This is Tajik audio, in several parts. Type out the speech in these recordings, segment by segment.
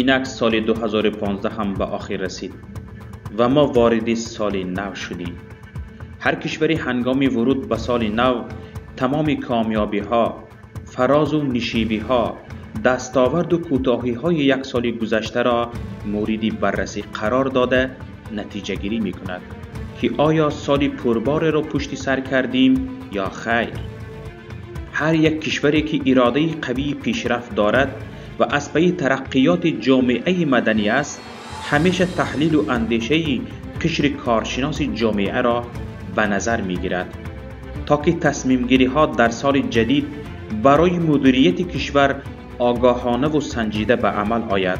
اینک سال 2015 هم به آخر رسید و ما وارد سال نو شدیم. هر کشوری هنگام ورود به سال نو تمام کامیابی ها، فراز و نشیبی ها، دستاورد و کوتاهی های یک سال گذشته را مورد بررسی قرار داده نتیجه گیری می کند که آیا سال پربار را پشت سر کردیم یا خیر. هر یک کشوری که اراده قوی پیشرفت دارد و از پی ترقیات جامعه مدنی است، همیشه تحلیل و اندیشه قشر کارشناس جامعه را به نظر می گیرد تا که تصمیم گیری ها در سال جدید برای مدیریت کشور آگاهانه و سنجیده به عمل آید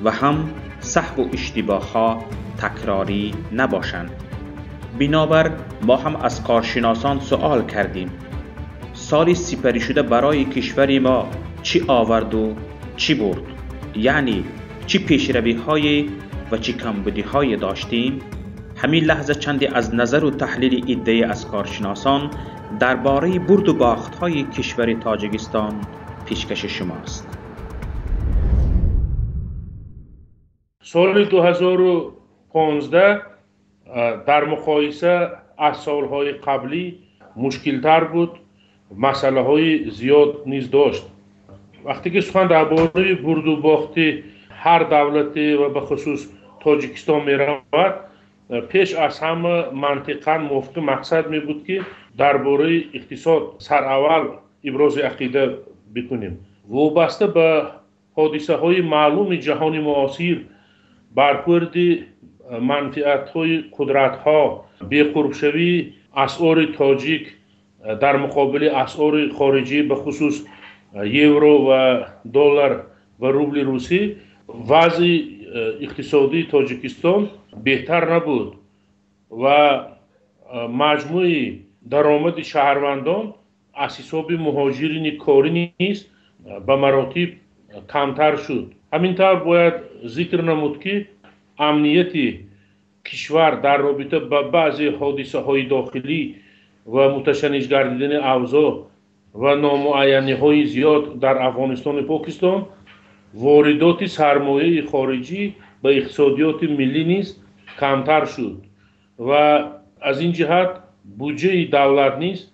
و هم سهو و اشتباه ها تکراری نباشند. بنابر ما هم از کارشناسان سوال کردیم سال سپری شده برای کشور ما چی آورد و چی برد، یعنی چی پیشروی های و چی کمبودی های داشتیم. همین لحظه چندی از نظر و تحلیل ایده از کارشناسان درباره برد و باخت های کشور تاجیکستان پیشکش شماست. سال 2015 در مقایسه از سالهای قبلی مشکلتر بود، مسئله های زیاد نیز داشت. وقتی که سخن درباره برد و باخت هر دولتی و به خصوص تاجیکستان می رود، پیش از همه منطقاً موافق مقصد می بود که درباره اقتصاد سر اول ابراز عقیده بکنیم. وابسته به حادثه های معلوم جهان معاصر، برخورد منفعت های قدرت ها، بی‌قربشوی اسعار تاجیک در مقابل اسعار خارجی به خصوص یورو و دلار و روبل روسی، وضع اقتصادی تاجیکستان بهتر نبود و مجموع درآمد شهروندان از حساب مهاجرین کاری نیز به مراتب کمتر شد. همینطور باید ذکر نمود که امنیت کشور در رابطه با بعضی حادثه های داخلی و متشنج گردیدن اوضاع و نامعینی های زیاد در افغانستان و پاکستان، واردات سرمایه خارجی به اقتصادیات ملی نیز کمتر شد و از این جهت بودجه دولت نیز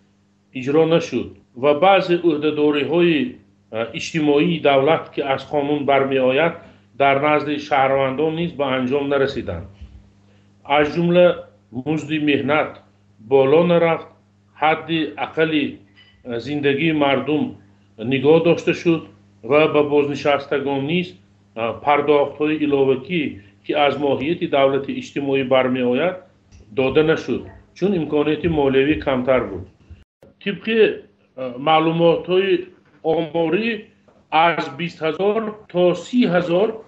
اجرا نشد و بعضی عهده‌داری های اجتماعی دولت که از قانون برمی آید در نزد شهروندان نیز به انجام نرسیدند. از جمله مزد مهنت بالا نرفت، حد اقل زندگی مردم نگاه داشته شد و به بازنشستگان نیز پرداخت‌های علاوگی که از ماهیت دولت اجتماعی برمی آید داده نشد، چون امکانات مالیوی کمتر بود. طبق معلومات‌های آماری از 20,000 تا 30,000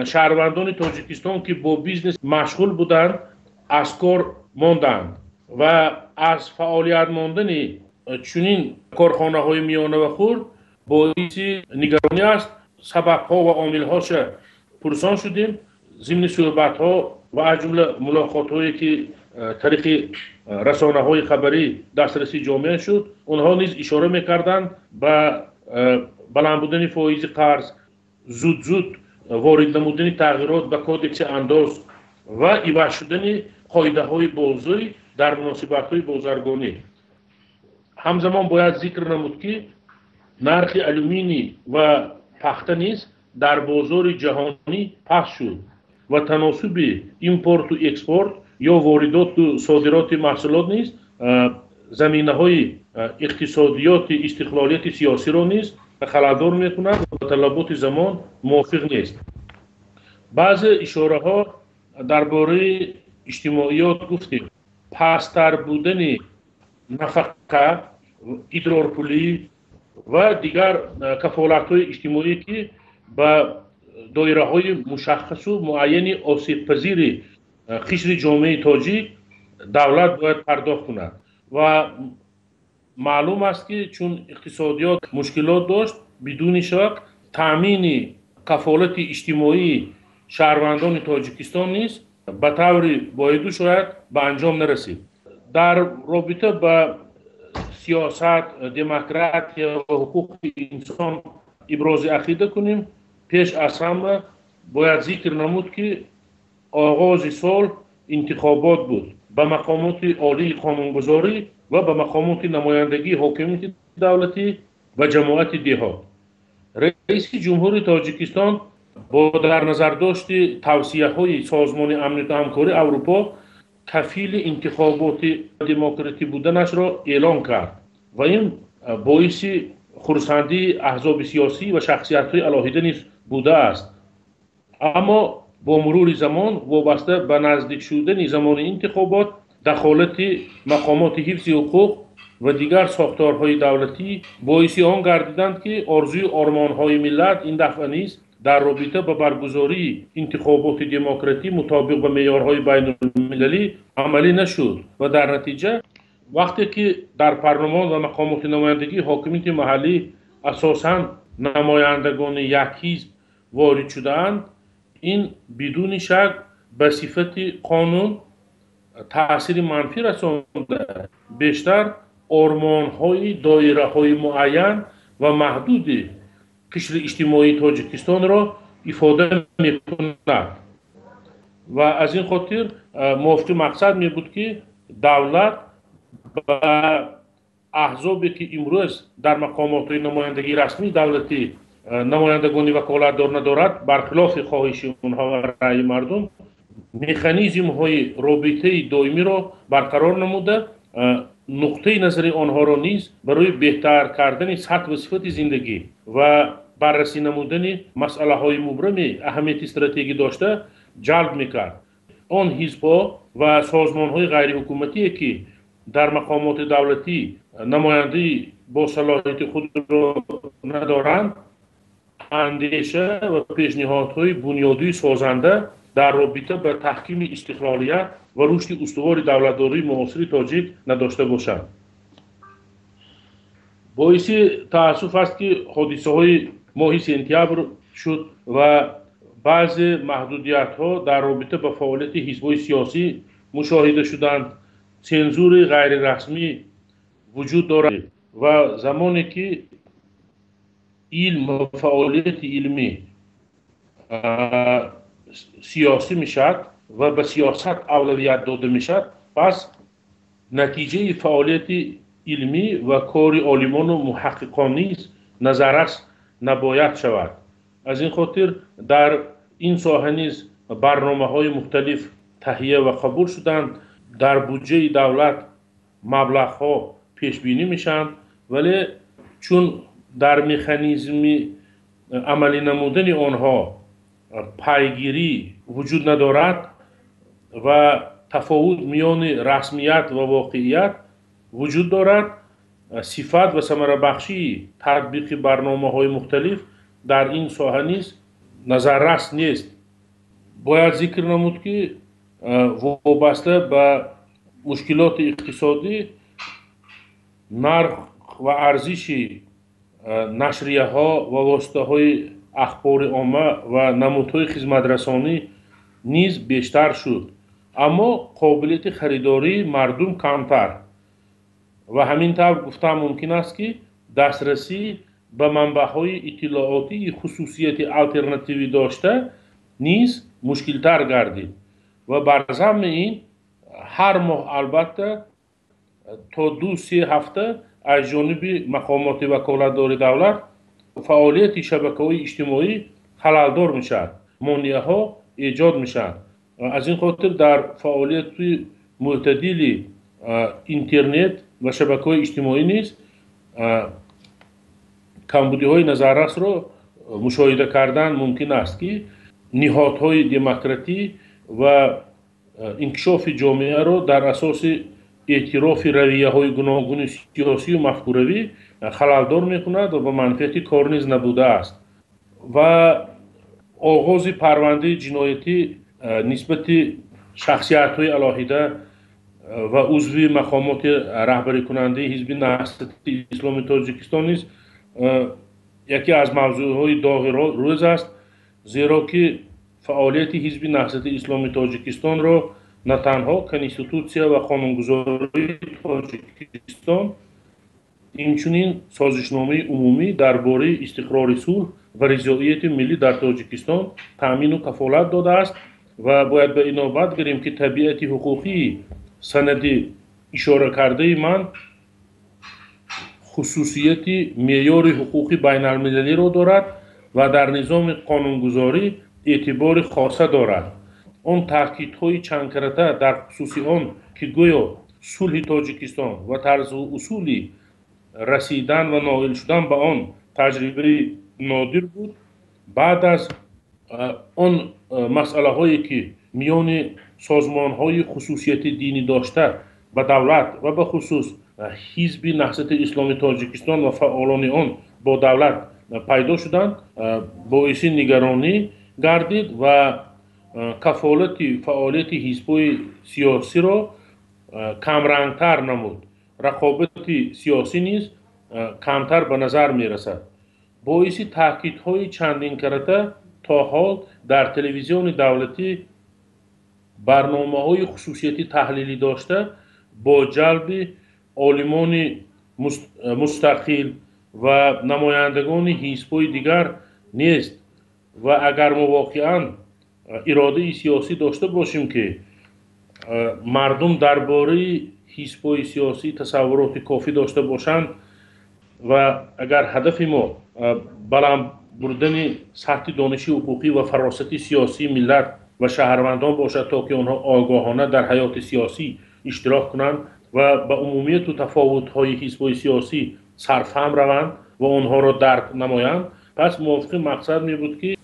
شهروندان تاجیکستان که با بیزنس مشغول بودند از کار ماندند و از فعالیت ماندن چنین کارخانه های میانه و خرد باعث نگرانی است. سبب ها و عامل هاش پرسان شدیم. ضمن صحبت ها و از جمله ملاقات هایی که طریق رسانه های خبری دسترسی جامعه شد، آنها نیز اشاره میکردند به بلند بودن فایز قرض، زود زود وارد نمودن تغییرات به کودکس انداز و عوض شدن قاعده های بازاری در مناسبت های بازرگانی. همزمان باید ذکر نمود که نرخ алюминий و پخته نیز در بازار جهانی پخش شد و تناسب импорт و экспорт یا واردات و صادرات محصولات نیز زمینه های اقتصادیات استقلالیت سیاسی را نیز خللدار میکند و طلبات زمان موافق نیست. بعض اشاره ها درباره اجتماعیات گفتیم. پستر بودن نفقه، ادرارپولی و دیگر کفالت‌های اجتماعی که به دایره‌های مشخص و معین آسیب‌پذیر قشر جامعه تاجیک دولت باید پرداخت کند و معلوم است که چون اقتصادیات مشکلات داشت، بدون شک تامین کفالت اجتماعی شهروندان تاجیکستان نیز به طور باید و شاید به انجام نرسید. در رابطه با سیاست، دموکراتی و حقوق انسان ابراز عقیده کنیم، پیش از همه Бояд зикр намуд, ки оғози сол интихобот буд ба мақомоти олии қонунгузорӣ ва ба мақомоти намояндагии ҳокимияти давлатӣ ва ҷамоати деҳот. Раиси Ҷумҳури Тоҷикистон бо дар назардошти тавсияҳои Созмони Амнияту Ҳамкории Аврупо кафили интихоботи демократӣ буданашро эълон кард ва ин боиси хурсандии аҳзоби сиёсӣ ва шахсиятҳои алоҳида низ будааст. Аммо бо мурури замон, вобаста ба наздик шудани замони интихобот, дахолати мақомоти ҳифзи ҳуқуқ ва дигар сохторҳои давлатӣ боиси он гардиданд, ки орзую ормонҳои миллат ин дафъа низ дар робита ба баргузории интихоботи демократӣ мутобиқ ба меъёрҳои байнулмилалӣ амалӣ нашуд ва дар натиҷа вақте ки дар парлумон ва мақомоти намояндагии ҳокимияти маҳаллӣ асосан намояндагони як ҳизб ворид шудаанд, ин бидуни шак ба сифати қонун таъсири манфӣ расонда, бештар ормонҳои доираҳои муайян ва маҳдуди қишри иҷтимоии Тоҷикистонро ифода мекунад. Ва аз ин хотир мувофиқи мақсад мебуд, ки давлат ба аҳзобе, ки имрӯз дар мақомотҳои намояндагии расмии давлатӣ намояндагони ваколатдор надорад, бархилофи хоҳиши онҳо ва раъйи мардум, механизмҳои робитаи доимиро барқарор намуда, нуқтаи назари онҳоро низ барои беҳтар кардани сатҳ ва сифати зиндагӣ ва баррасӣ намудани масъалаҳои мубрами аҳамияти стратегӣ дошта ҷалб мекард. Он ҳизбҳо ва созмонҳои ғайриҳукуматие, ки дар мақомоти давлатӣ намояндаи бо салоҳияти худро надоранд, андеша ва пешниҳодҳои бунёдии созанда дар робита ба таҳкими истиқлолият ва рушди устувори давлатдории муосири тоҷик надошта бошанд. Боиси таассуф аст, ки ҳодисаҳои моҳи сентябр шуд ва баъзе маҳдудиятҳо дар робита ба фаъолияти ҳизбҳои сиёсӣ мушоҳида шуданд. Сензури ғайрирасмӣ вуҷуд дорад ва замоне ки илм ва фаъолияти илмӣ сиёсӣ мешавад ва ба сиёсат авлавият дода мешавад, пас натиҷаи фаъолияти илмӣ ва кори олимону муҳаққиқон низ назаррас набояд шавад. Аз ин хотир дар ин соҳа низ барномаҳои мухталиф таҳия ва қабул шуданд. Дар буҷаи давлат маблағҳо пешбинӣ мешаванд, вале чун дар механизми амалӣ намудани онҳо пайгирӣ вуҷуд надорад ва тафовут миёни расмият ва воқеият вуҷуд дорад, сифат ва самарабахшии татбиқи барномаҳои мухталиф дар ин соҳа низ назаррас нест. Бояд зикр намуд, ки вобаста ба мушкилоти иқтисодӣ нарх ва арзиши нашрияҳо ва воситаҳои ахбори омма ва намудҳои хизматрасонӣ низ бештар шуд, аммо қобилияти харидории мардум камтар. Ва ҳамин тавр гуфтан мумкин аст, ки дастрасӣ ба манбаъҳои иттилоотии хусусияти алтернативӣ дошта низ мушкилтар гардид ва бар замми ин ҳар моҳ албатта то 2-3 ҳафта аз ҷониби мақомоти ваколатдори давлат фаъолияти шабакаҳои иҷтимоӣ халалдор мешавад, монеаҳо эҷод мешаванд. Аз ин хотир дар фаъолияти мӯътадили интернет ва шабакаҳои иҷтимоӣ низ камбудиҳои назаррасро мушоҳида кардан мумкин аст, ки ниҳодҳои демократӣ ва инкишофи ҷомеаро дар асоси эътирофи равияҳои гуногуни сиёсию мафкуравӣ халалдор мекунад ва ба манфиати кор низ набудааст. Ва оғози парвандаи ҷиноятӣ нисбати шахсиятҳои алоҳида ва узви мақомоти раҳбарикунандаи Ҳизби Наҳзати Исломи Тоҷикистон низ яке аз мавзӯъҳои доғи рӯз аст, зеро ки фаъолияти Ҳизби Наҳзати Исломи Тоҷикистонро на танҳо Конститутсия ва қонунгузории Тоҷикистон, Инчунин созишномаи умумӣ дар бораи истиқрори сулҳ ва ризоияти миллӣ дар Тоҷикистон таъмину кафолат додааст ва бояд ба инобат гирем, ки табиати ҳуқуқии санади ишоракардаи ман хусусияти меъёри ҳуқуқи байналмилалиро дорад ва дар низоми қонунгузорӣ эътибори хоса дорад. Он таъкидҳои чандкарата дар хусуси он, ки гӯё сулҳи Тоҷикистон ва тарзу усули расидан ва ноил шудан ба он таҷрибаи нодир буд, баъд аз он масъалаҳое, ки миёни созмонҳои хусусияти динӣ дошта ба давлат ва ба хусус Ҳизби Наҳзати Исломии Тоҷикистон ва фаъолони он бо давлат пайдо шуданд, боиси нигаронӣ гардид ва кафолати фаъолияти ҳизбҳои сиёсиро камрангтар намуд. Рақобати сиёсӣ низ камтар ба назар мерасад. Боиси таъкидҳои чандинкарата то ҳол дар телевизиони давлатӣ барномаҳои хусусияти таҳлилӣ дошта бо ҷалби олимони мустақил ва намояндагони ҳизбҳои дигар нест ва агар мо воқеан иродаи сиёсӣ дошта бошем, ки мардум дар бораи ҳизбҳои сиёсӣ тасаввуроти кофӣ дошта бошанд ва агар ҳадафи мо баланд бурдани сатҳи дониши ҳуқуқӣ ва фаросати сиёсии миллат ва шаҳрвандон бошад, то ки онҳо огоҳона дар ҳаёти сиёсӣ иштирок кунанд ва ба умумияту тафовутҳои ҳизбҳои сиёсӣ сарфаҳм раванд ва онҳоро дарк намоянд, пас мувофиқи мақсад мебуд, ки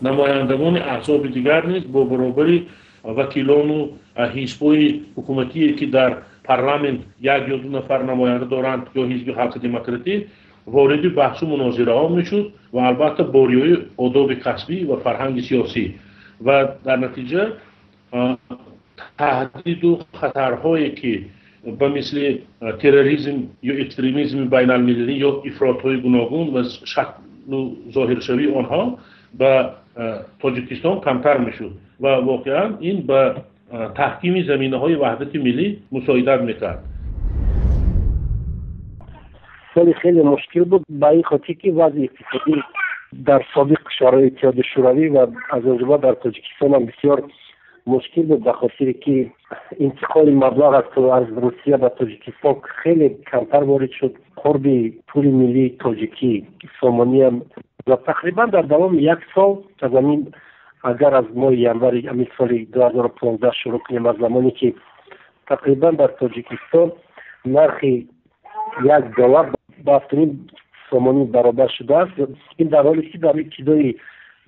намояндагони аҳзоби дигар низ бо баробари вакилону ҳизбҳои ҳукуматие, ки дар парламент як ё ду нафар намоянда доранд ё Ҳизби Халқи Демократӣ, вориди баҳсу мунозираҳо мешуд ва албатта бо риояи одоби касбӣ ва фарҳанги сиёсӣ ва дар натиҷа таҳдиду хатарҳое, ки ба мисли терроризм ё экстремизми байналмилалӣ ё ифротҳои гуногун ва шаклу зоҳиршавии онҳо ба Тоҷикистон камтар мешуд ва воқеан ин ба таҳкими заминаҳои ваҳдати миллӣ мусоидат мекард. Соли хеле мушкил буд, ба ин хотир, ки вазъи иқтисодӣ дар собиқ кишварҳои Иттиҳоди Шӯравӣ ва аз он ҷумла дар Тоҷикистон ҳам бисёр мушкил буд, ба хотире ки интиқоли маблағ аз Русия ба Тоҷикистон хеле камтар ворид шуд. Қурби пули миллии тоҷикӣ, сомониам, ва тақрибан дар давоми як сол аз ҳамин, агар аз моҳи январи ҳамин соли 2015 шурӯъ кунем, аз замоне ки тақрибан дар Тоҷикистон нархи 1 доллар ба 7,5 сомонӣ баробар шудааст. Ин дар ҳоле ки дар ибтидои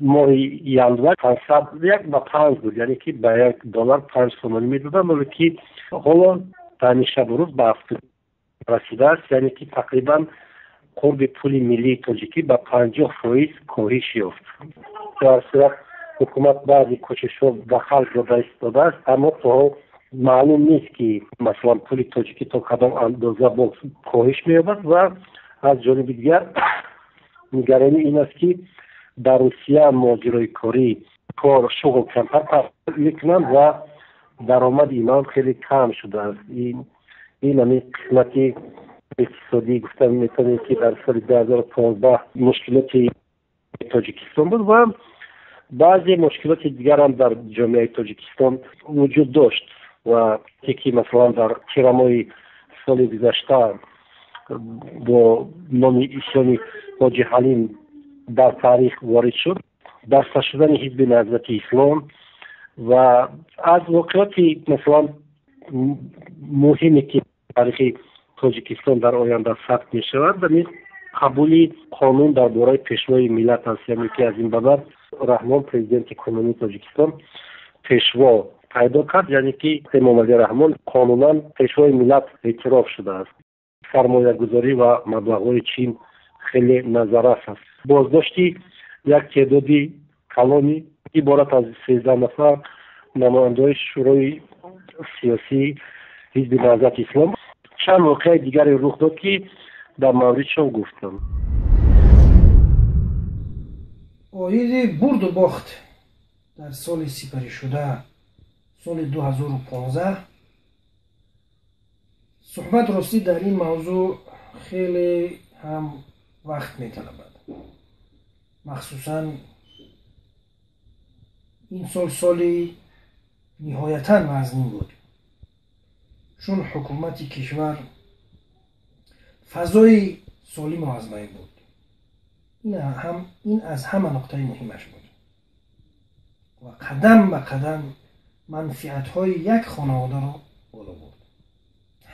моҳи январ 500 як ба панҷ буд, яъне ки ба 1 доллар 5 сомонӣ медоданд, вале ки ҳоло дар ҳамин шабу рӯз ба 7 расидааст, яъне ки тақрибан қурби пули миллии тоҷикӣ ба 50% коҳиш ёфт. Дар сурат ҳукумат баъзе кӯшишҳо ба харҷ дода истодааст, аммо то ҳол маълум нест, ки масалан пули тоҷикӣ то кадом андоза боз коҳиш меёбад. Ва аз ҷониби дигар нигаронӣ ин аст, ки дар Русия муҳоҷирои корӣ кор шуғл камтар мекунанд ва даромади инҳо хеле кам шудааст. Ин ҳамин қисмати иқтисодӣ гуфта метавонем, ки дар соли 2015 мушкилоти Тоҷикистон буд ва баъзе мушкилоти дигарам дар ҷомеаи Тоҷикистон вуҷуд дошт ва ки масалан дар тирамоҳи соли гузашта бо номи исёни Ҳоҷи Ҳалим дар таърих ворид шуд, баста шудани Ҳизби Наҳзати Ислом ва аз воқеоти масалан муҳиме, ки таърихи Тоҷикистон дар оянда сабт мешавад, ин қабули қонун дар бораи Пешвои миллат аст, яъне ки аз ин ба баъд Раҳмон, президенти кунунии Тоҷикистон, пешво пайдо кард, яъне ки Эмомалӣ Раҳмон қонунан Пешвои миллат эътироф шудааст. Сармоягузорӣ ва маблағҳои Чин хеле назаррас аст. Боздошти як теъдоди калони иборат аз 13 нафар намояндаҳои шӯрои сиёсии Ҳизби Наҳзати Ислом. Чанд воқеаи дигаре рух дод, ки дар мавридшон гуфтам. Оиди бурду бохт дар соли сипаришуда, соли 2015 суҳбат, ростӣ, дар ин мавзӯъ. хеле ҳам вақт металабад. Махсусан ин сол соли ниҳоятан вазнин буд, чун ҳукумати кишвар фазои солимро аз байн бурд. Ин аз ҳама нуқтаи муҳимаш буд ва қадам ба қадам манфиатҳои як хонаводаро боло бурд,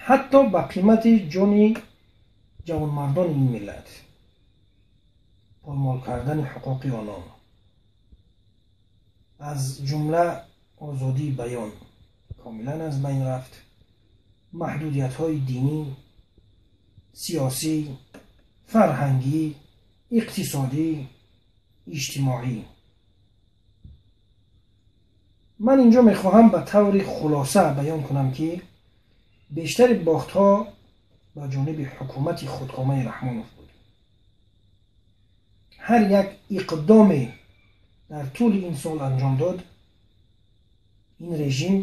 ҳатто ба қимати ҷони ҷавонмардони ин миллат, поймол кардани ҳуқуқи онон, аз ҷумла озодии баён комилан аз байн рафт, маҳдудиятҳои динӣ, сиёсӣ, фарҳангӣ, иқтисодӣ, иҷтимоӣ. Ман инҷо мехоҳам ба таври хулоса баён кунам, ки бештари бохтҳо ба ҷониби ҳукумати худкомаи Раҳмонов буд. Ҳар як иқдоме дар тӯли ин сол анҷом дод, ин режим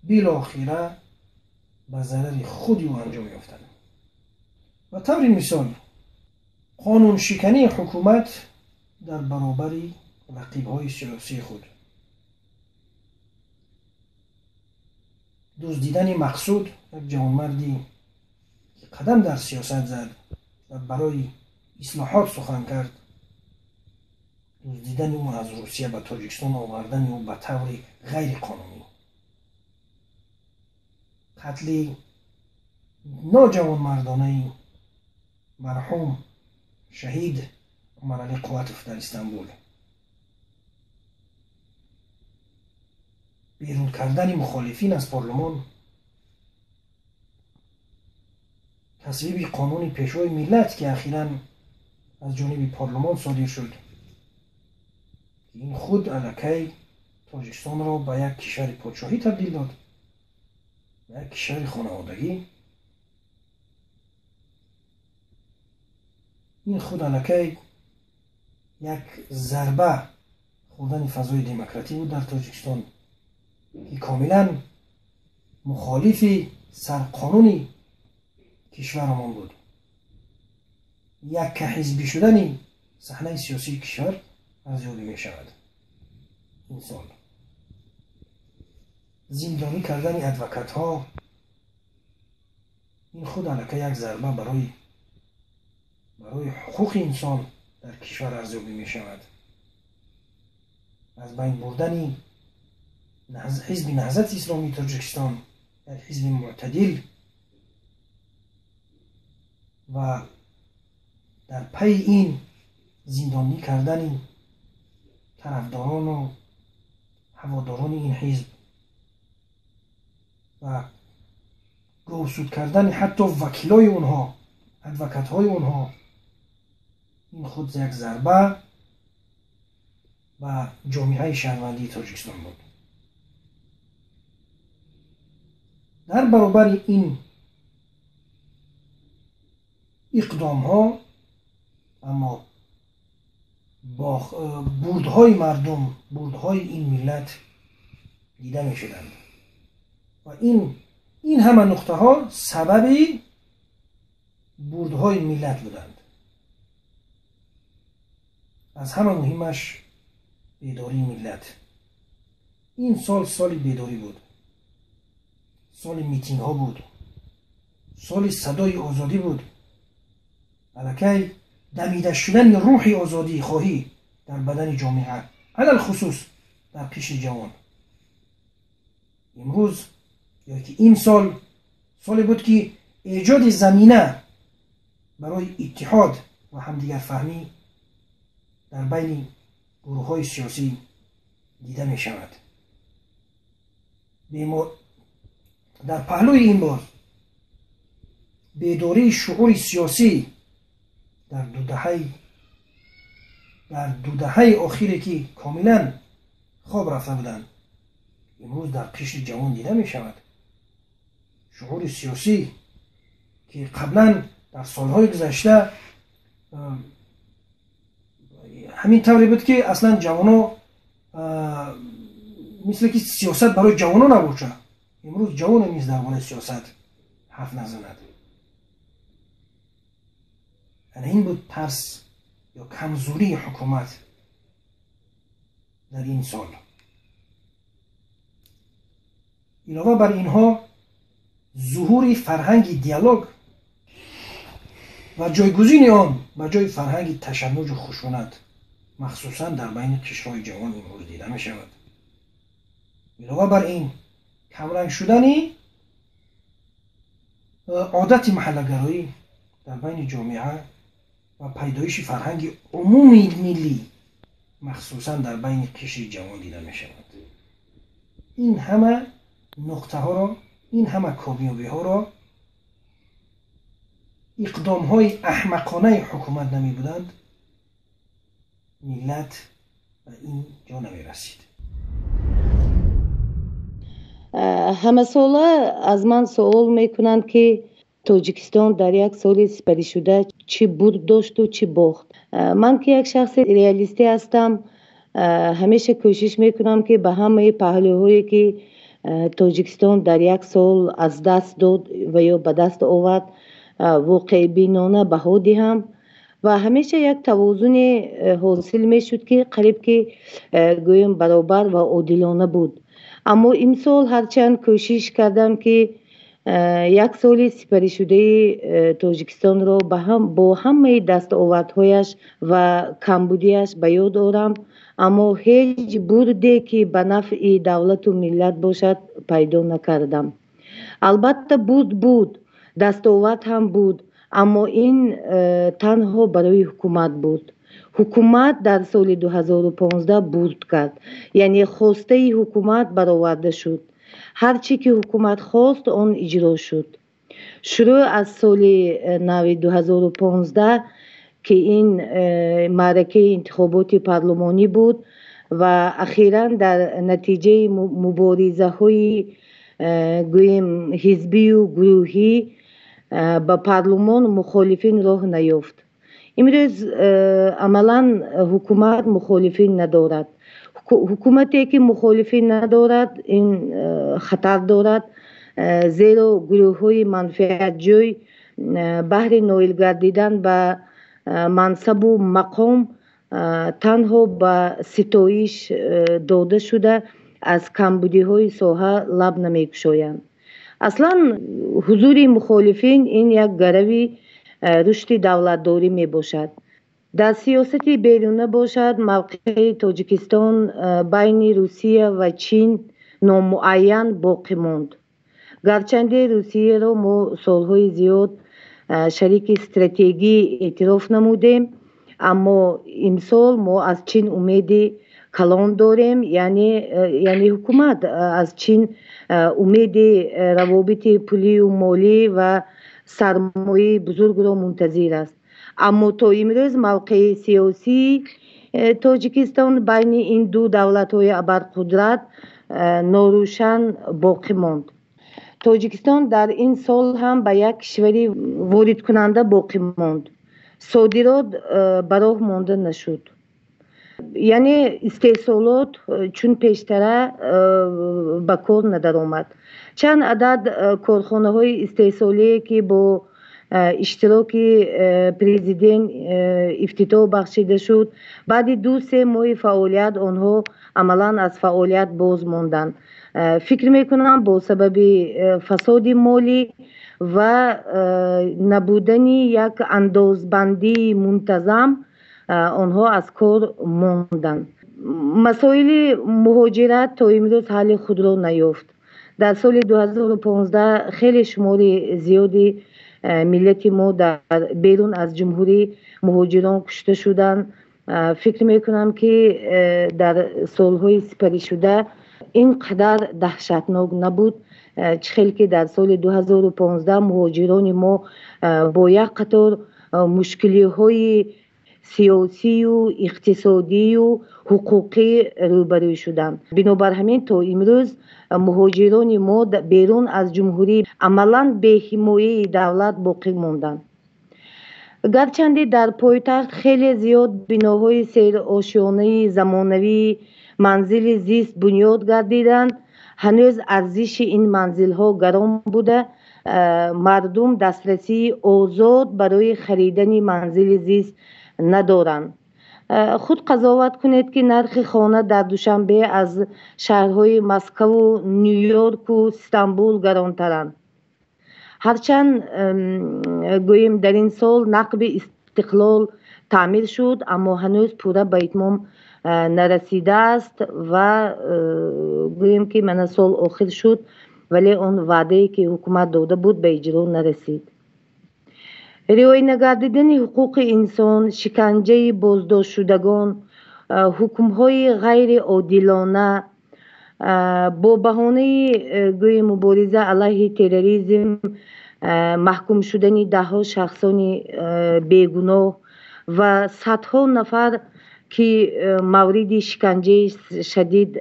билохира ба зарари худи ӯ анҷом ёфтанд. Ба таври мисол, қонуншикании ҳукумат дар баробари рақибҳои сиёсии худ, дуздидани Мақсуд, як ҷавонмарде ки қадам дар сиёсат зад ва барои ислоҳот сухан кард, дуздидани ӯ аз Русия ба Тоҷикистон овардани ӯ ба таври ғайриқонунӣ, қатли ноҷавонмардонаи марҳум шаҳид Умаралӣ Қувватов дар Истанбул, берун кардани мухолифин аз парлумон, тасвиби қонуни пешвои миллат, ки ахиран аз ҷониби парлумон содир шуд, ки ин худ аллакай Тоҷикистонро ба як кишвари подшоҳӣ табдил дод, ба як кишвари хонаводагӣ. Ин худ аллакай як зарба хӯрдани фазои демократӣ буд дар Тоҷикистон, ки комилан мухолифи сарқонуни кишварамон буд. Яккаҳизбӣ шудани саҳнаи сиёсии кишвар арзёбӣ мешавад. Ин сол зиндонӣ кардани адвокатҳо, ин худ аллакай як зарба барои ҳуқуқи инсон дар кишвар арзёбӣ мешавад. Аз байн бурдани ҳизби Наҳзати Исломии Тоҷикистон, як ҳизби мӯътадил, ва дар пайи ин зиндонӣ кардани тарафдорону ҳаводорони ин ҳизб ва говсуд кардани ҳатто вакилои онҳо, адвокатҳои онҳо, ин худ як зарба ба ҷомеаи шаҳрвандии Тоҷикистон буд. Дар баробари ин иқдомҳо, аммо бурдҳои мардум, бурдҳои ин миллат дида мешуданд ва ин ҳама нуқтаҳо сабаби бурдҳои миллат буданд. Аз ҳама муҳимаш бедории миллат. Ин сол соли бедорӣ буд, соли митингҳо буд, соли садои озодӣ буд. Аллакай дамида шудани рӯҳи озодихоҳӣ дар бадани ҷомеа, алалхусус дар қишри ҷавон. Имрӯз ё ки ин сол соле буд, ки эҷоди замина барои иттиҳод ва ҳамдигарфаҳмӣ дар байни гурӯҳҳои сиёсӣ дида мешавад. Дар паҳлӯи ин боз бедории шуъури сиёсӣ дар ду даҳаи охире, ки комилан хоб рафта буданд, имрӯз дар қишри ҷавон дида мешавад. Шуъури сиёсӣ, ки қаблан дар солҳои гузашта ҳамин тавре буд, ки аслан ҷавоно мисле ки сиёсат барои ҷавоно набошад, имрӯз ҷавоне низ дар бораи сиёсат ҳарф назанад. ин буд тарс ё камзӯрии ҳукумат дар ин сол. Илова бар инҳо, зуҳури фарҳанги диалог ва ҷойгузини он ба ҷои фарҳанги ташаннуҷу хушунат, махсусан дар байни қишрҳои ҷавон имрӯз дида мешавад. Илова бар ин, камранг шудани одати маҳаллагароӣ дар байни ҷомеа ва пайдоиши фарҳанги умумии миллӣ, махсусан дар байни қишри ҷавон дида мешавад. Ин ҳама нуқтаҳоро, ин ҳама комёбиҳоро иқдомҳои аҳмақонаи ҳукумат намебуданд, миллат ба ин ҷо намерасид. Ҳамасола аз ман суол мекунанд, ки Тоҷикистон дар як соли сипаришуда чӣ бурд дошту чӣ бохт. Ман ки як шахси реалистӣ ҳастам, ҳамеша кӯшиш мекунам, ки ба ҳамаи паҳлӯҳое, ки Тоҷикистон дар як сол аз даст дод ва ё ба даст овард, воқеъбинона баҳо диҳам ва ҳамеша як тавозуне ҳосил мешуд, ки қариб ки гӯем баробар ва одилона буд. Аммо имсол ҳарчанд кӯшиш кардам, ки як соли сипаришудаи Тоҷикистонро бо ҳамаи дастовардҳояш ва камбудиаш ба ёд орам, аммо ҳеҷ бурде, ки ба нафъи давлату миллат бошад, пайдо накардам. Албатта, бурд буд, дастовард ҳам буд, аммо ин танҳо барои ҳукумат буд. Ҳукумат дар соли 2015 бурд кард, яъне хостаи ҳукумат бароварда шуд. Ҳар чӣ ки ҳукумат хост, он иҷро шуд. Шурӯъ аз соли нави 2015, ки ин маъракаи интихоботи парлумонӣ буд ва ахиран дар натиҷаи муборизаҳои гӯем ҳизбию гурӯҳӣ ба парлумон мухолифин роҳ наёфт. Имрӯз амалан ҳукумат мухолифин надорад. Ҳукумате, ки мухолифин надорад, ин хатар дорад, зеро гурӯҳҳои манфиатҷӯй баҳри ноил гардидан ба мансабу мақом танҳо ба ситоиш дода шуда, аз камбудиҳои соҳа лаб намекушоянд. Аслан ҳузури мухолифин ин як гарави рушди давлатдорӣ мебошад. Дар сиёсати беруна бошад, мавқеи Тоҷикистон байни Русия ва Чин номуайян боқӣ монд. Гарчанде Русияро мо солҳои зиёд шарики стратегӣ эътироф намудем, аммо имсол мо аз Чин умеди калон дорем, яъне ҳукумат аз Чин умеди равобити пулию молӣ ва сармояи бузургро мунтазир аст. Аммо то имрӯз мавқеи сиёсии Тоҷикистон байни ин ду давлатҳои абарқудрат норӯшан боқӣ монд. Тоҷикистон дар ин сол ҳам ба як кишвари воридкунанда боқӣ монд. Содирот ба роҳ монда нашуд, яъне истеҳсолот чун пештара ба кор надаромад. Чанд адад корхонаҳои истеҳсолие, ки бо иштироки президент ифтитоҳ бахшида шуд, баъди 2-3 моҳи фаъолият онҳо амалан аз фаъолият боз монданд. Фикр мекунам, бо сабаби фасоди молӣ ва набудани як андозбандии мунтазам онҳо аз кор монданд. Масоили муҳоҷират то имрӯз ҳалли худро наёфт. Дар соли 2015 хеле шумори зиёди миллати мо дар берун аз ҷумҳурӣ муҳоҷирон кушта шуданд. Фикр мекунам, ки дар солҳои сипаришуда ин қадар даҳшатнок набуд, чӣ хел ки дар соли 2015 муҳоҷирони мо бо як қатор мушкилиҳои сиёсию иқтисодию ҳуқуқӣ рӯбарӯ шуданд. Бинобар ҳамин, то имрӯз муҳоҷирони мо берун аз ҷумҳурӣ амалан беҳимояи давлат боқӣ монданд. Гарчанде дар пойтахт хеле зиёд биноҳои серошёнаи замонавии манзили зист бунёд гардиданд, Ҳанӯз арзиши ин манзилҳо гарон буда, мардум дастрасии озод барои харидани манзили зист надоранд. Худ қазоват кунед, ки нархи хона дар Душанбе аз шаҳрҳои Москаву Ню-Йорку Истанбул гаронтаранд. Ҳарчанд, гӯем, дар ин сол нақби Истиқлол таъмир шуд, аммо ҳанӯз пурра ба итмом нарасидааст ва гӯем, ки мана сол охир шуд, вале он ваъдае, ки ҳукумат дода буд, ба иҷро нарасид. Риоя нагардидани ҳуқуқи инсон, шиканҷаи боздоштшудагон, ҳукмҳои ғайриодилона бо баҳонаи, гӯем, мубориза алайҳи терроризм, маҳкум шудани даҳҳо шахсони бегуноҳ ва садҳо нафар, ки мавриди шиканҷаи шадид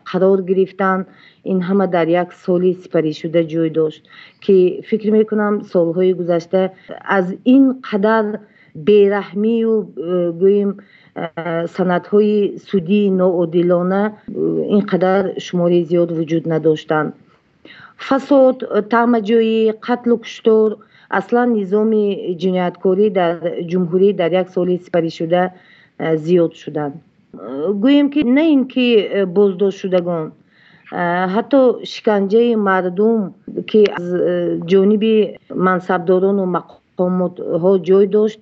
қарор гирифтанд, ин ҳама дар як соли сипаришуда ҷой дошт, ки фикр мекунам, солҳои гузашта аз ин қадар бераҳмию, гӯем, санадҳои судии ноодилона ин қадар шумори зиёд вуҷуд надоштанд. Фасод, таъмаҷӯӣ, қатлу куштор, аслан низоми ҷинояткорӣ дар ҷумҳурӣ дар як соли сипаришуда зиёд шуданд. Гӯем, ки на ин ки боздоштшудагон, ҳатто шиканҷаи мардум, ки аз ҷониби мансабдорону мақомотҳо ҷой дошт,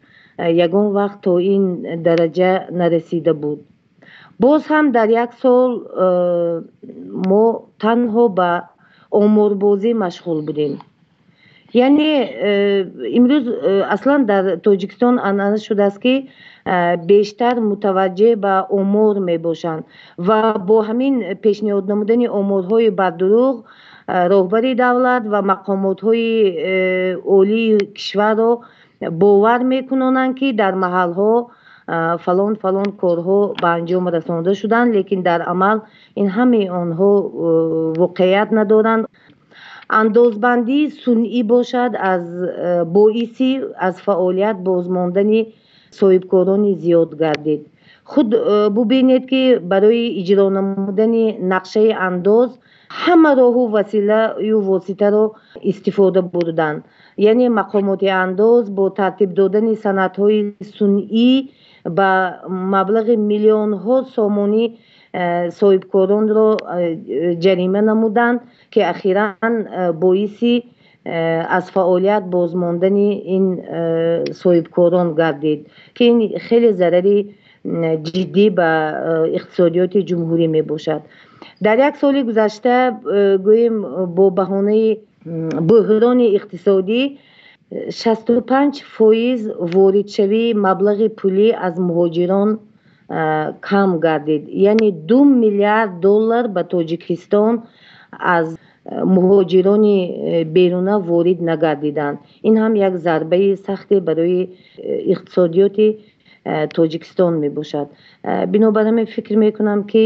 ягон вақт то ин дараҷа нарасида буд. Боз ҳам дар як сол мо танҳо ба оморбозӣ машғул будем. Яъне имрӯз аслан дар Тоҷикистон анъана шудааст, ки бештар мутаваҷҷеҳ ба омор мебошанд ва бо ҳамин пешниҳод намудани оморҳои бардурӯғ роҳбари давлат ва мақомотҳои олии кишварро бовар мекунонанд, ки дар маҳалҳо фалон фалон корҳо ба анҷом расонда шуданд, лекин дар амал ин ҳамаи онҳо воқеият надоранд. Андозбандии сунъӣ бошад, аз боиси аз фаъолият бозмондани соҳибкорони зиёд гардид. Худ бубинед, ки барои иҷро намудани нақшаи андоз ҳама роҳу василаю воситаро истифода бурданд. Яъне мақомоти андоз бо тартиб додани санадҳои сунъӣ ба маблағи миллионҳо сомонӣ соҳибкоронро ҷарима намуданд, ки ахиран боиси аз фаъолият бозмондани ин соҳибкорон гардид, ки ин хеле зарари ҷиддӣ ба иқтисодиёти ҷумҳурӣ мебошад. Дар як соли гузашта, гӯем, бо баҳонаи буҳрони иқтисодӣ 65% воридшавии маблағи пулӣ аз муҳоҷирон кам гардид. Яъне 2 миллиард доллар ба Тоҷикистон аз муҳоҷирони беруна ворид нагардиданд. Ин ҳам як зарбаи сахте барои иқтисодиёти Тоҷикистон мебошад. Бинобар ҳамин фикр мекунам, ки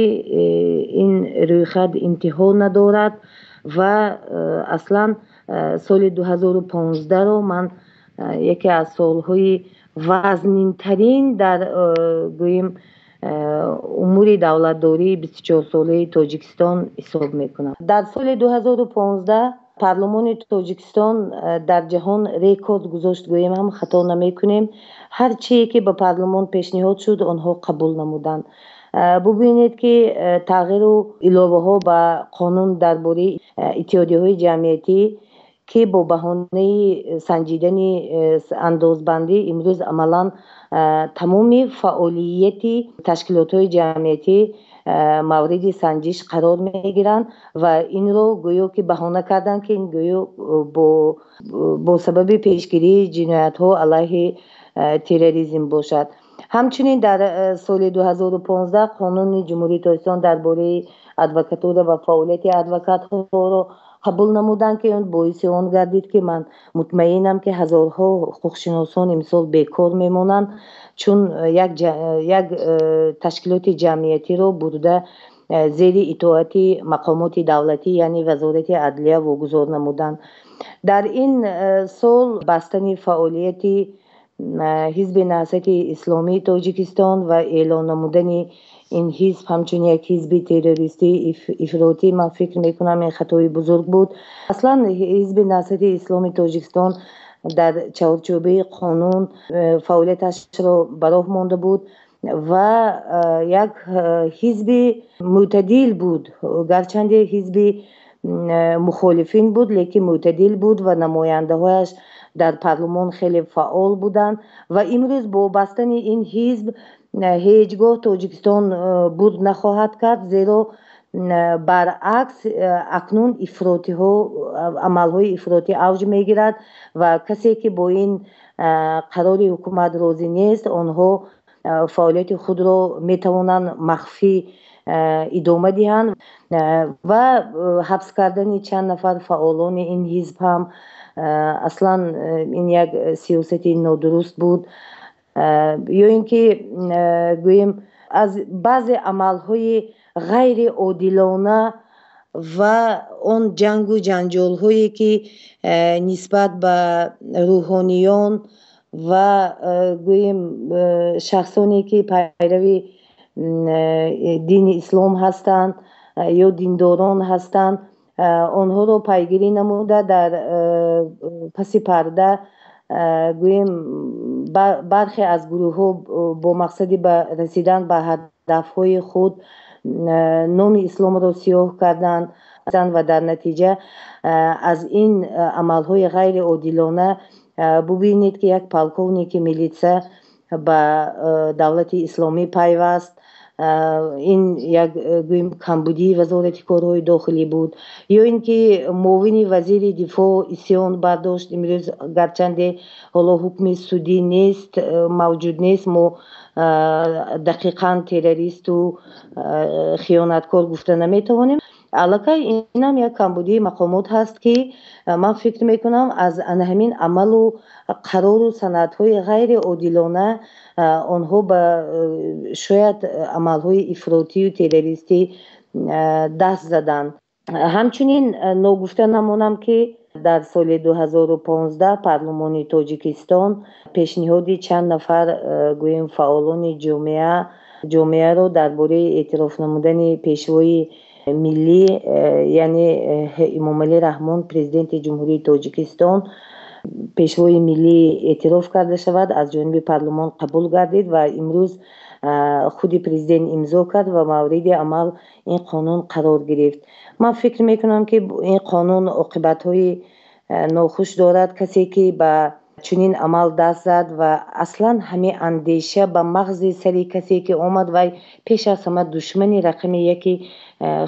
ин рӯйхат интиҳо надорад ва аслан соли 2015-ро ман яке аз солҳои вазнинтарин дар, гӯем, умури давлатдории 24-солаи Тоҷикистон ҳисоб мекунам. Дар соли 2015 парлумони Тоҷикистон дар ҷаҳон рекорд гузошт, гӯем ҳам хато намекунем. Ҳар чие ки ба парлумон пешниҳод шуд, онҳо қабул намуданд. Бубинед, ки тағйиру иловаҳо ба қонун дар бораи иттиҳодияҳои ҷамъиятӣ, ки бо баҳонаи санҷидани андозбандӣ имрӯз амалан тамоми фаъолияти ташкилотҳои ҷамъиятӣ мавриди санҷиш қарор мегиранд ва инро гӯё ки баҳона карданд, ки ин гӯё бо сабаби пешгирии ҷиноятҳо алайҳи терроризм бошад. Ҳамчунин дар соли 2015 қонуни Ҷумҳурии Тоҷикистон дар бораи адвокатура ва фаъолияти адвокатҳоро қабул намуданд, ки он боиси он гардид, ки ман мутмаинам, ки ҳазорҳо ҳуқуқшиносон имсол бекор мемонанд, чун як ташкилоти ҷамъиятиро бурда зери итоати мақомоти давлатӣ, яъне Вазорати адлия, вогузор намуданд. Дар ин сол бастани фаъолияти Ҳизби Наҳзати Исломии Тоҷикистон ва эълон намудани ин ҳизб ҳамчун як ҳизби террористӣ, ифротӣ, ман фикр мекунам, ин хатои бузург буд. Аслан Ҳизби Наҳзати Исломии Тоҷикистон дар чаҳорчӯбаи қонун фаъолияташро ба роҳ монда буд ва як ҳизби мӯътадил буд. Гарчанде ҳизби мухолифин буд, лекин мӯътадил буд ва намояндаҳояш дар парлумон хеле фаъол буданд. Ва имрӯз бо бастани ин ҳизб ҳеҷ гоҳ Тоҷикистон бурд нахоҳад кард, зеро баръакс акнун ифротиҳо, амалҳои ифротӣ авҷ мегирад ва касе ки бо ин қарори ҳукумат розӣ нест, онҳо фаъолияти худро метавонанд махфӣ идома диҳанд. Ва ҳабс кардани чанд нафар фаъолони ин ҳизб ҳам аслан ин як сиёсати нодуруст буд. Ё ин ки гӯем, аз баъзе амалҳои ғайриодилона ва он ҷангу ҷанҷолҳое ки нисбат ба рӯҳониён ва гӯем, шахсоне ки пайрави дини ислом ҳастанд ё диндорон ҳастанд, онҳоро пайгирӣ намуда, дар паси парда, гӯем, бархе аз гурӯҳҳо бо мақсади ба расидан ба ҳадафҳои худ номи исломро сиёҳ карданд ва дар натиҷа аз ин амалҳои ғайриодилона бубинед, ки як полковники милитса ба Давлати Исломӣ пайваст. Ин як, гӯем, камбудии Вазорати корҳои дохилӣ буд. Ё ин ки муовини вазири дифоъ исён бардошт. Имрӯз гарчанде ҳоло ҳукми судӣ нест, мавҷуд нест, мо дақиқан террористу хиёнаткор гуфта наметавонем. Аллакай инам як камбудии мақомот ҳаст, ки ман фикр мекунам, аз ана ҳамин амалу қарору санадҳои ғайриодилона онҳо ба шояд амалҳои ифротию террористӣ даст заданд. Ҳамчунин ногуфта намонам, ки дар соли 2015 парлумони Тоҷикистон пешниҳоди чанд нафар, гӯем, фаъолони ҷомеаро дар бораи эътироф намудани пешвои миллӣ, яъне Эмомалӣ Раҳмон, Президенти Ҷумҳурии Тоҷикистон, пешвои миллӣ эътироф карда шавад, аз ҷониби парлумон қабул гардид ва имрӯз худи президент имзо кард ва мавриди амал ин қонун қарор гирифт. Ман фикр мекунам, ки ин қонун оқибатҳои нохуш дорад. Касе ки ба чунин амал даст зад ва аслан ҳамин андеша ба мағзи сари касе ки омад, вай пеш аз ҳама душмани рақами яки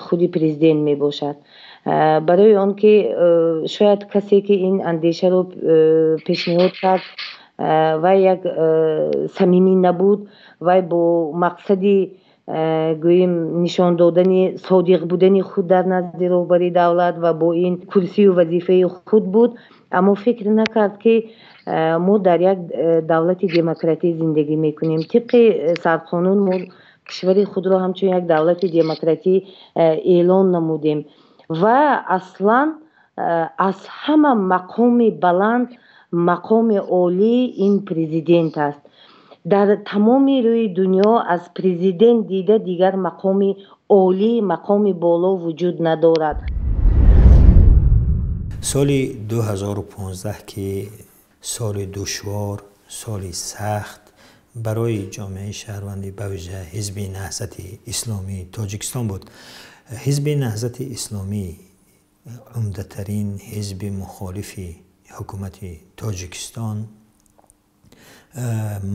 худи президент мебошад. Барои он ки шояд касе ки ин андешаро пешниҳод кард, вай як самимӣ набуд, вай бо мақсади, гӯем, нишон додани содиқ будани худ дар назди роҳбари давлат ва бо ин курсию вазифаи худ буд, аммо фикр накард, ки мо дар як давлати демократӣ зиндагӣ мекунем. Тибқи сарқонун мо кишвари худро ҳамчун як давлати демократӣ эълон намудем ва аслан аз ҳама мақоми баланд, мақоми олӣ ин президент аст. Дар тамоми рӯи дунё аз президент дида дигар мақоми олӣ, мақоми боло вуҷуд надорад. Соли 2015, ки соли душвор, соли сахт барои ҷомеаи шаҳрвандӣ, ба вижа Ҳизби Наҳзати Исломии Тоҷикистон буд. Ҳизби Наҳзати Исломӣ, умдатарин ҳизби мухолифи ҳукумати Тоҷикистон,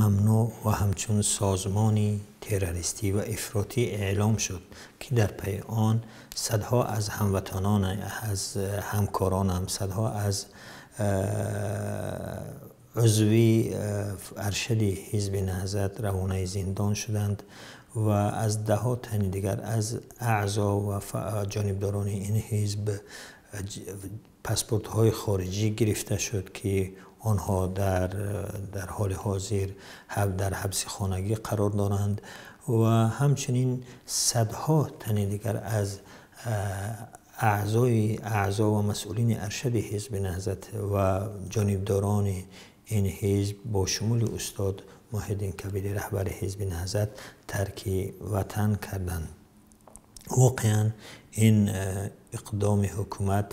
мамнӯъ ва ҳамчун созмони террористӣ ва ифротӣ эълом шуд, ки дар пайи он садҳо аз ҳамватанон, аз ҳамкоронам, садҳо аз узви аршади Ҳизби Наҳзат равонаи зиндон шуданд ва аз даҳҳо тани дигар аз аъзо ва ҷонибдорони ин ҳизб паспортҳои хориҷӣ гирифта шуд, ки онҳо дар ҳоли ҳозир дар ҳабси хонагӣ қарор доранд, ва ҳамчунин садҳо тани дигар аз аъзо ва масъулини аршади Ҳизби Наҳзат ва ҷонибдорони ин ҳизб бо шумули устод Муҳиддин Кабирӣ, раҳбари ҳизби Наҳзат, тарки ватан карданд. Воқеан ин иқдоми ҳукумат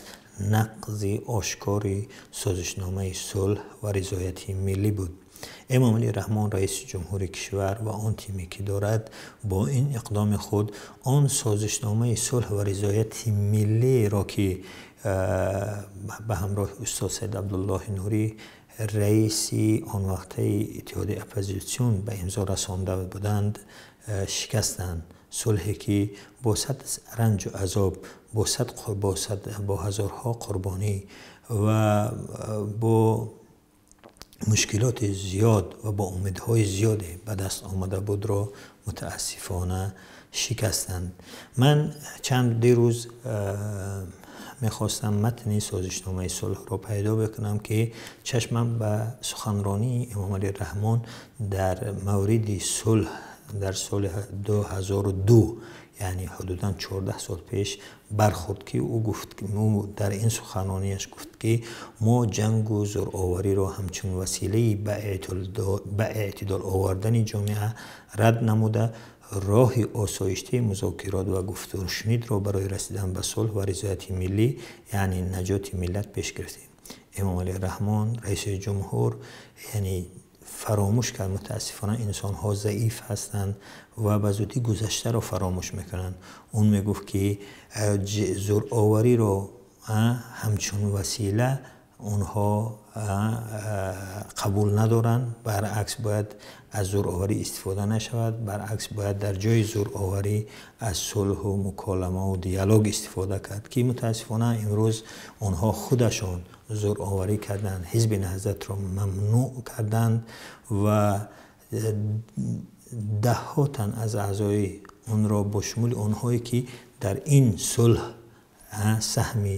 нақзи ошкори созишномаи сулҳ ва ризояти миллӣ буд. Эмомалӣ Раҳмон, раиси ҷумҳури кишвар, ва он тиме ки дорад, бо ин иқдоми худ он созишномаи сулҳ ва ризояти миллиро, ки ба ҳамроҳи устод Саид Абдуллоҳи Нурӣ, раиси он вақтаи иттиҳоди оппозитсион, ба имзо расонда буданд, шикастанд. Сулҳе ки бо сад ранҷу азоб, бо ҳазорҳо қурбонӣ ва бо мушкилоти зиёд ва бо умедҳои зиёде ба даст омада будро мутаассифона шикастанд. Ман чанд дирӯз мехостам матни созишномаи сулҳро пайдо бикунам, ки чашмам ба суханронии Эмомалӣ Раҳмон дар мавриди сулҳ дар соли 2002, яъне ҳудудан 14 сол пеш, бархӯрд, ки ӯ гуфт, ӯ дар ин суханронияш гуфт, ки мо ҷангу зӯровариро ҳамчун василаи ба эътидол овардани ҷомеа рад намуда, роҳи осоиштаи музокирот ва гуфтушунидро барои расидан ба сулҳ ва ризояти миллӣ, яъне наҷоти миллат, пеш гирифтем. Эмомалӣ Раҳмон, раиси ҷумҳур, яъне фаромӯш кард. Мутаассифона, инсонҳо заиф ҳастанд ва ба зудӣ гузаштаро фаромӯш мекунанд. Он мегуфт, ки зӯровариро ҳамчун васила онҳо қабул надоранд, баръакс, бояд аз зӯроварӣ истифода нашавад, баръакс, бояд дар ҷои зӯроварӣ аз сулҳу муколамаву диалог истифода кард, ки мутаассифона имрӯз онҳо худашон зӯроварӣ карданд, ҳизби Наҳзатро мамнӯъ карданд ва даҳҳо тан аз аъзои онро, бо шумули онҳое ки дар ин сулҳ саҳми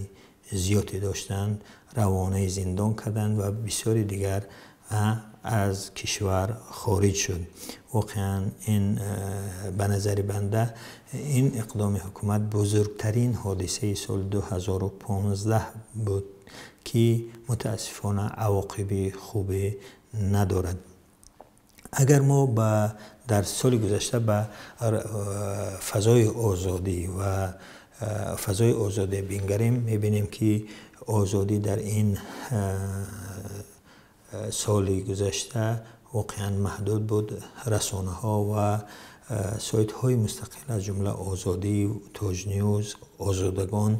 зиёде доштанд, равонаи зиндон карданд ва бисёри дигар аз кишвар хориҷ шуд. Воқеан, ин ба назари банда ин иқдоми ҳукумат бузургтарин ҳодисаи соли 2015 буд, ки мутаассифона авоқиби хубе надорад. Агар мо ба дар соли гузашта ба фазои озодӣ ва фазои озодӣ бингарем, мебинем, ки озодӣ дар ин соли гузашта воқеан маҳдуд буд. Расонаҳо ва сайтҳои мустақил, аз ҷумла Озодӣ, Тоҷнюз, Озодагон,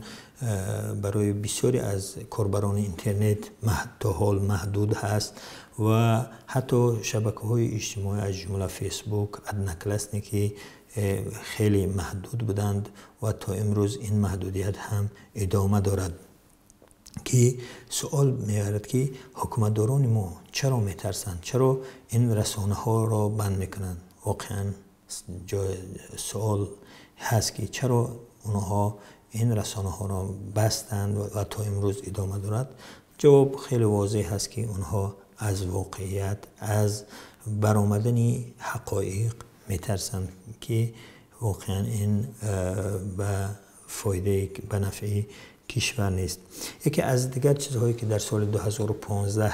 барои бисёре аз корбарони интернет то ҳол маҳдуд ҳаст ва ҳатто шабакаҳои иҷтимоӣ, аз ҷумла Фейсбук, Одноклассники, хеле маҳдуд буданд ва то имрӯз ин маҳдудият ҳам идома дорад, ки суол меорад, ки ҳукуматдорони мо чаро метарсанд, чаро ин расонаҳоро банд мекунанд? Воқеан суол ҳаст, ки чаро онҳо ин расонаҳоро бастанд ва то имрӯз идома дорад. Ҷавоб хеле возеҳ аст, ки онҳо аз воқеият, аз баромадани ҳақоиқ метарсанд, ки воқеан ин ба фоидаи, ба нафъи кишвар нест. Яке аз дигар чизҳое ки дар соли 2015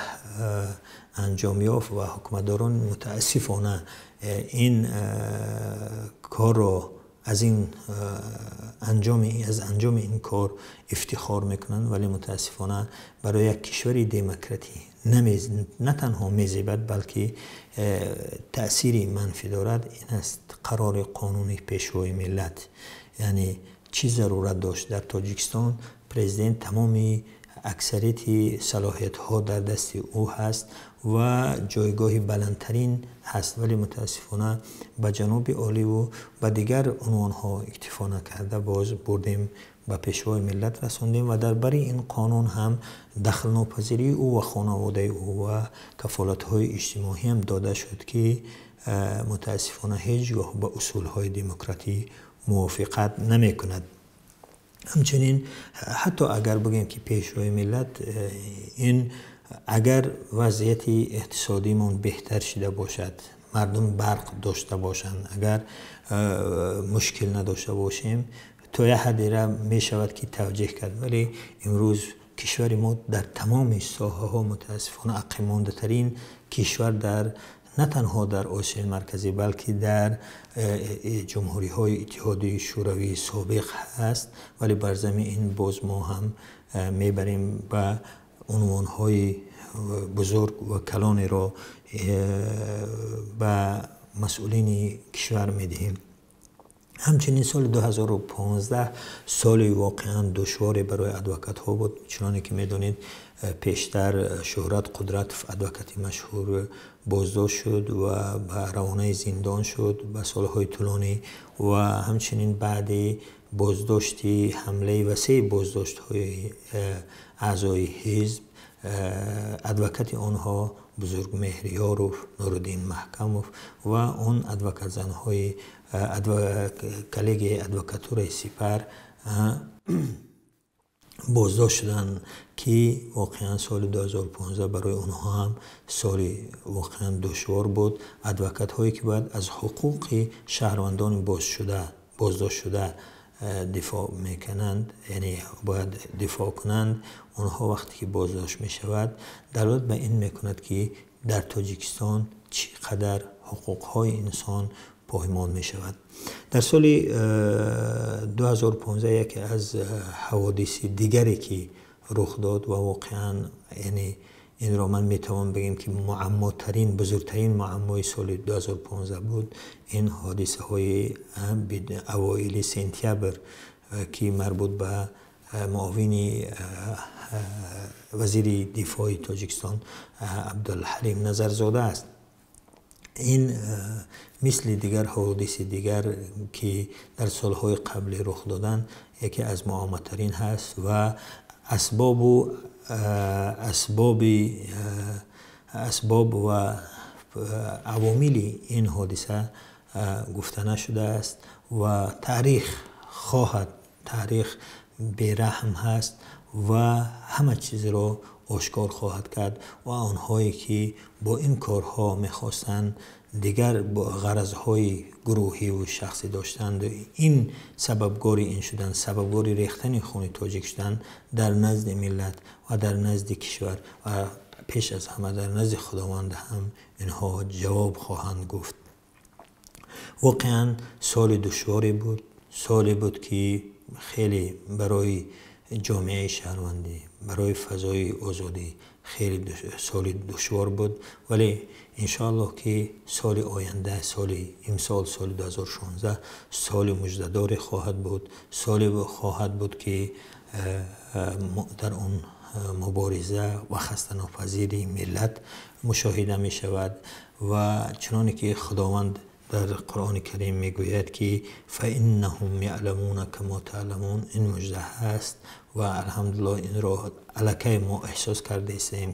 анҷом ёфт ва ҳукуматдорон мутаассифона ин корро аз анҷоми ин кор ифтихор мекунанд, вале мутаассифона барои як кишвари демократӣ на танҳо мезебад, балки таъсири манфӣ дорад, ин аст қарори қонуни Пешвои миллат. Яъне чӣ зарурат дошт? Дар Тоҷикистон президент тамоми аксарияти салоҳиятҳо дар дасти ӯ ҳаст ва ҷойгоҳи баландтарин ҳаст, вале мутаассифона ба ҷаноби оливу ба дигар унвонҳо иктифо накарда, боз бурдем ба Пешвои миллат расондем ва дар бари ин қонун ҳам дахлнопазирии ӯ ва хонаводаи ӯ ва кафолатҳои иҷтимоӣ ҳам дода шуд, ки мутаассифона ҳеҷ гоҳ ба усулҳои демократӣ мувофиқат намекунад. Ҳамчунин, ҳатто агар бигӯем, ки Пешвои миллат, ин агар вазъияти иқтисодимон беҳтар шуда бошад, мардум барқ дошта бошанд, агар мушкил надошта бошем, то як ҳаддера мешавад, ки тавҷеҳ кард, вале имрӯз Кишвари мо дар тамоми соҳаҳо мутаассифона ақибмондатарин кишвар дар на танҳо дар Осиёи Марказӣ, балки дар ҷумҳуриҳои Иттиҳоди Шӯравии собиқ ҳаст. Вале бар замин ин боз мо ҳам мебарем ба унвонҳои бузург ва калонеро ба масъулини кишвар медиҳем. Ҳамчунин соли 2015 соли воқеан душворе барои адвокатҳо буд. Чуноне ки медонед, пештар Шӯҳрат Қудратов, адвокати машҳур, боздошт шуд ва ба равонаи зиндон шуд ба солҳои тӯлонӣ ва ҳамчунин баъди боздошти ҳамлаи васеи боздоштҳои аъзои ҳизб, адвокати онҳо Бузург Меҳриёров, Нуриддин Маҳкамов ва он адвокатзанҳои коллегияи адвокатураи Сипар боздошт шуданд, ки воқеан соли 2015 барои онҳо ҳам соли воқеан душвор буд. Адвокатҳое ки бояд аз ҳуқуқи шаҳрвандони боздоштшуда дифоъ мекунанд, яъне бояд дифоъ кунанд, онҳо вақте ки боздошт мешавад, далолат ба ин мекунад, ки дар Тоҷикистон чӣ қадар ҳуқуқҳои инсон поймол мешавад. Дар соли 2015 яке аз ҳаводиси дигаре ки рух дод ва воқеан, яъне инро ман метавонам бигӯям, ки муаммотарин, бузургтарин муаммои соли 2015 буд, ин ҳодисаҳои авоили сентябр, ки марбут ба муовини вазири дифои Тоҷикистон Абдулҳалим Назарзода аст. Ин мисли дигар ҳаводиси дигар, ки дар солҳои қаблӣ рух доданд, яке аз муаммотарин ҳаст ва асбоб ва авомили ин ҳодиса гуфта нашудааст ва таърих хоҳад, таърих бераҳм ҳаст ва ҳама чизро ошкор хоҳад кард ва онҳое ки бо ин корҳо мехостанд дигар ғаразҳои гурӯҳӣ ва шахсӣ доштанд, ин сабабгори ин шуданд, сабабгори рехтани хуни тоҷик шуданд, дар назди миллат ва дар назди кишвар ва пеш аз ҳама дар назди Худованд ҳам инҳо ҷавоб хоҳанд гуфт. Воқеан соли душворе буд, соле буд, ки хеле барои ҷомеаи шаҳрвандӣ, барои фазои озодӣ хеле соли душвор буд. Вале иншоаллоҳ, ки соли оянда, соли имсол, соли 2016 соли муждадоре хоҳад буд, соле хоҳад буд, ки дар он мубориза ва хастанопазирии миллат мушоҳида мешавад. Ва чуноне ки Худованд дар Қуръони Карим мегӯяд, ки فإنهم يعلمون كما تعلمون, ин мужда ҳаст ва алҳамдулиллоҳ, инро аллакай мо эҳсос кардаистем.